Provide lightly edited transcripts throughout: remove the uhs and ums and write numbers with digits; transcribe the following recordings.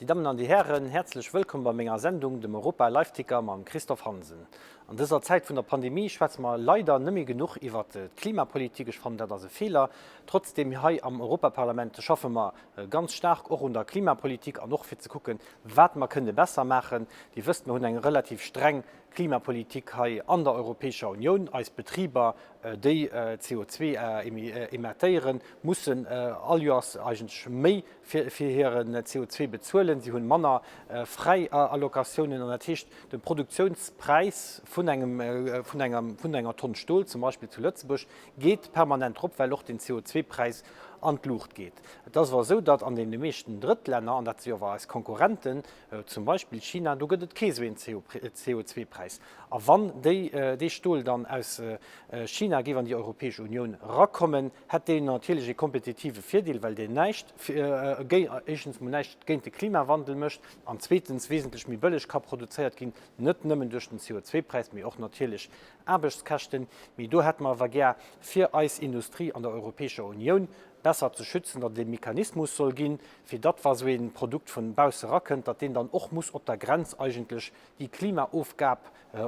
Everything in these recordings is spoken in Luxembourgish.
Déi Dammen an déi Hären, häerzlech wëllkomm bei menger Sendung, dem Europa Liveticker mam Christophe Hansen. An dëser Zäit vun der Pandemie schwätze mer leider nëmme genuch iwwert d'Klimapolitik. Ech fannen, dat ass e Feeler. Trotzdeem, hei am Europaparlament schaffe mer ganz staark och un der Klimapolitik an och fir ze kucken, wat mer kënne besser maachen. Dir wësst, mer hunn eng relativ streng Klimapolitik hei an der Europäescher Unioun. Eis Betriber, déi CO2 emettéieren, mussen all Joers eigentlech méi fir hiren CO2 bezuelen. Si hunn manner fräi Allocatiounen an dat heescht, de Produktiounspräis vun engem, vun enger, vun enger Tonn Stol zum Beispill zu Lëtzebuerg geet permanent erop, well och den CO2-Präis an d'Luucht geet. Et ass awer esou, datt an deene meeschten Drëttlänner, an dat si jo awer eis Konkurrenten, Zum Beispill China, do gëtt et kee sou een CO2-Präis. A wann dee Stol dann aus China géif an déi Europäesch Unioun erakommen, hätt deen natierlech ee kompetitive Virdeel, well deen näischt, éischtens mol näischt géint de Klimawandel mécht an zweetens wesentlech méi bëlleg ka produzéiert ginn, net nëmmen duerch den CO2-Präis, mee och natierlech Aarbechtskäschten. Mee do hätte mer awer gär fir eis Industrie an der Europäescher Unioun besser ze schützen, datt et ee Mechanismus soll ginn, fir datt, wa sou ee Produkt vun bausse erakënnt, datt deen dann och muss op der Grenz eigentlech déi Klimaofgab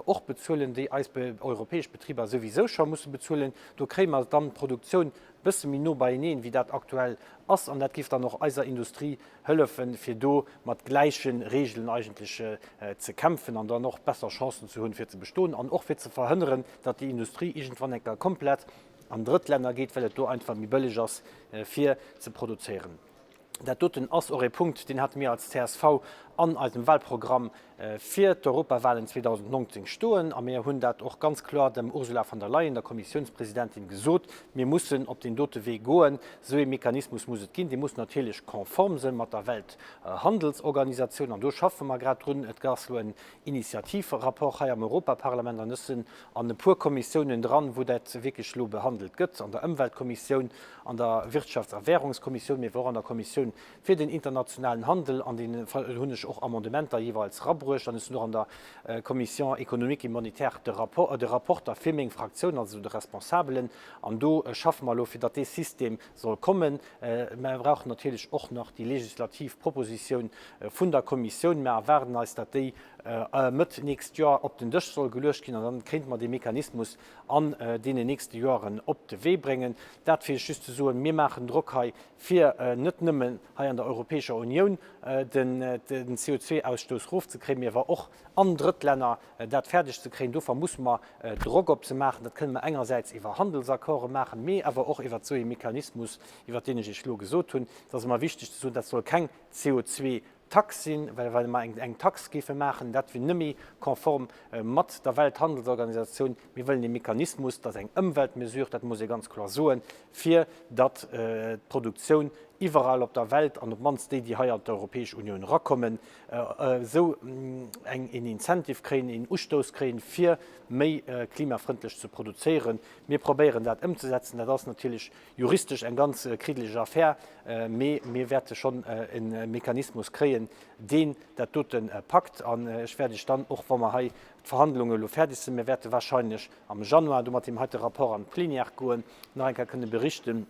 och bezuelen, déi eis europäesch Betriber souwisou scho musse bezuelen. Do kréie mer dann d'Produktioun e bësse méi no beieneen, wéi dat aktuell ass, an dat géif dann och eiser Industrie hëllefen, fir do mat gläiche Regeln eigentlech ze kämpfen an dann och besser Chancen ze hunn, fir ze bestoen an och fir ze verhënneren, datt déi Industrie iergendwann eng Kéier komplett an Drëttlänner geet, well et do einfach méi bëlleg ass fir ze produzéieren. Dat doten ass och ee Punkt, deen hate mir als csv an eisem Wahlprogramm fir d'Europawahlen 2019 stoen a mir hunn dat och ganz kloer dem Ursula von der Leyen, der Kommissiounspresidentin, gesot, Mir mussen op deen dote Wee goen. Esou ee Mechanismus muss et ginn. Dee muss natierlech konform sënn mat der Welthandelsorganisatioun an do schaffe mer grad drun. Et ass elo en Initiativrapport hei am Europaparlament an ech sinn an e puer Kommissiounen dran, wou dat wierklech elo behandelt gëtt, an der Ëmweltkommissioun, an der Wirtschafts a Währungskommissioun, mee awer och an der Kommissioun fir den internationalen Handel. An deene hunn ech och Amendementer jeeweils erabruecht an ech sinn och an der Commission économique et monétaire de Rapporter fir meng Fraktioun, also de Responsabelen. An do schaffe mer elo, fir datt dee System soll kommen. Mer brauchen natierlech och nach déi legislativ Propositioun vun der Kommissioun. Mer erwaarden eis, datt déi Mëtt nächst Joer op den Dësch soll geluecht ginn an dann kéinte mer dee Mechanismus an deenen nächste Joeren op de Wee bréngen. Dat fir Iech just ze soen, mir maachen Drock hei, fir net nëmmen hei an der Europäescher Unioun den CO2-Ausstouss erofzekréien, mee awer och an Drëttlänner dat fäerdeg ze kréien. Dofir musse mer Drock op se maachen. Dat kënne mer engersäits iwwer Handelsaccorde maachen, mee awer och iwwer esou ee Mechanismus, iwwer deen ech Iech elo gesot hunn. Et ass ëmmer wichteg ze soen, dat soll keng CO2-Tax sinn, well wa mer eng Tax géife maachen, dat wier net méi konform mat der Welthandelsorganisatioun. Mir wëllen ee Mechanismus, dat ass eng Ëmweltmesure, dat muss ee ganz kloer soen, fir datt d'Produktioun iwwerall op der Welt, an op d'mannst déi, déi hei an d'Europäesch Unioun erakommen, esou eng een Incentive kréien, een Ustouss kréien, fir méi klimafrëndlech ze produzéieren. Mir probéieren dat ëmzesetzen. Dat ass natierlech juristesch eng ganz kriddeleg Affär, mee mir wäerte schonn e Mechanismus kréien, deen dat dote packt. An ech wäert Iech dann och, wa mer hei d'Verhandlunge elo fäerdeg sinn, mir wäerte wahrscheinlech am Januar do mat deem heite Rapport an d'Plenière goen, nach eng Kéier kënne berichten,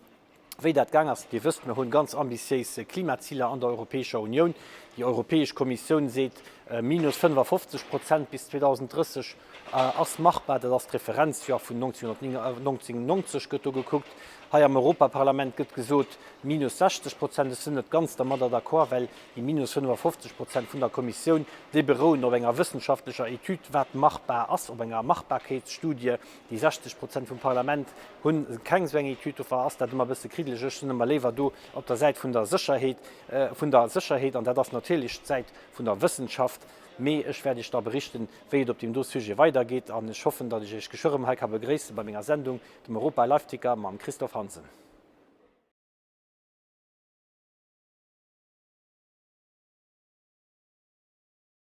wéi dat gaang ass. Dir wësst, mir hunn ganz ambitiéis Klimaziler an der Europäescher Unioun. Déi Europäesch Kommissioun seet, minus 55 Prozent bis 2030 ass machbar. Dat ass d'Referenzjoer vun 1990 gëtt do gekuckt. Hei am Europaparlament gëtt gesot, minus 60 Prozent. Ech sinn net ganz dermadder d'accord, well déi minus 55 Prozent vun der Kommissioun, déi berouen op enger wëssenschaftlecher Etüd, wat machbar ass, op enger Machbarkeetsstudie. Déi 60 Prozent vum Parlament hu keng esou eng Etüd. Dofir ass dat ëmmer e bësse kriddeleg. Ech sinn ëmmer léiwer do op der Säit vun der Sécherheet, vun der Sécherheet, an dat ass natierlech d'Säit vun der Wëssenschaft. Mee ech wäert Iech da berichten, wéi et op deem do Sujet weidergeet. An ech hoffen, datt ech Iech geschwë rëm hei ka begréissen bei menger Sendung, dem Europa Live Ticker mam Christophe Hansen.